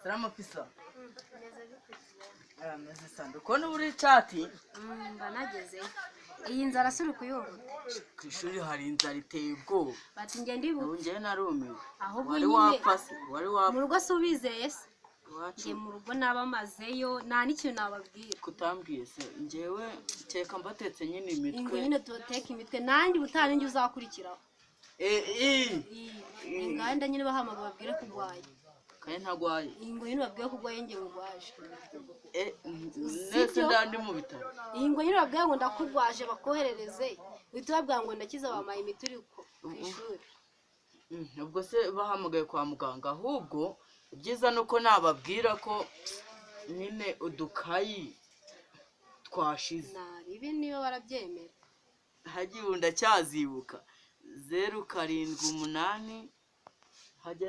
Salama pisa. Arameze sando. Ko uri chat? Mba nagezeyo. Iyi nzara si uri kuyumva ute? Ku ishuri hari inzara iteye ubwoba. Bati njye ndibuka. Ubu njyewe narumiwe. Ahubwo Wari nyine wapfa se? Wari mu wapfa? rugo si ubizeye se? Iwacu. Njye mu rugo nabamazeyo, nta n'ikintu nababwira. Kutambwiye se? Njyewe teka mbatetse nyine Ingo. Imitwe. Nyine tubateka imitwe, nanjye ubutaha ninjye uzakurikiraho. Eh, eh. Inganda nyine bahamagara babwire ko urwaye. Kandi ntagwaye. Iyi ngo nyine babwire ko urwaye, njye ngurwaje. Eh, nese ndandi mu bitaro. Iyi ngo nyine babwire ngo ndakurwaje, bakoherereze, uhita ubabwira ngo ndakize, bampaye imiti uri ku ishuri. Ubwo se bahamagaye kwa muganga? Ahubwo ibyiza ni uko nababwira ko nyine udukayi twashize. Naribi niba barabyemera. Hagiye ubu ndacyazibuka, 078 hajya.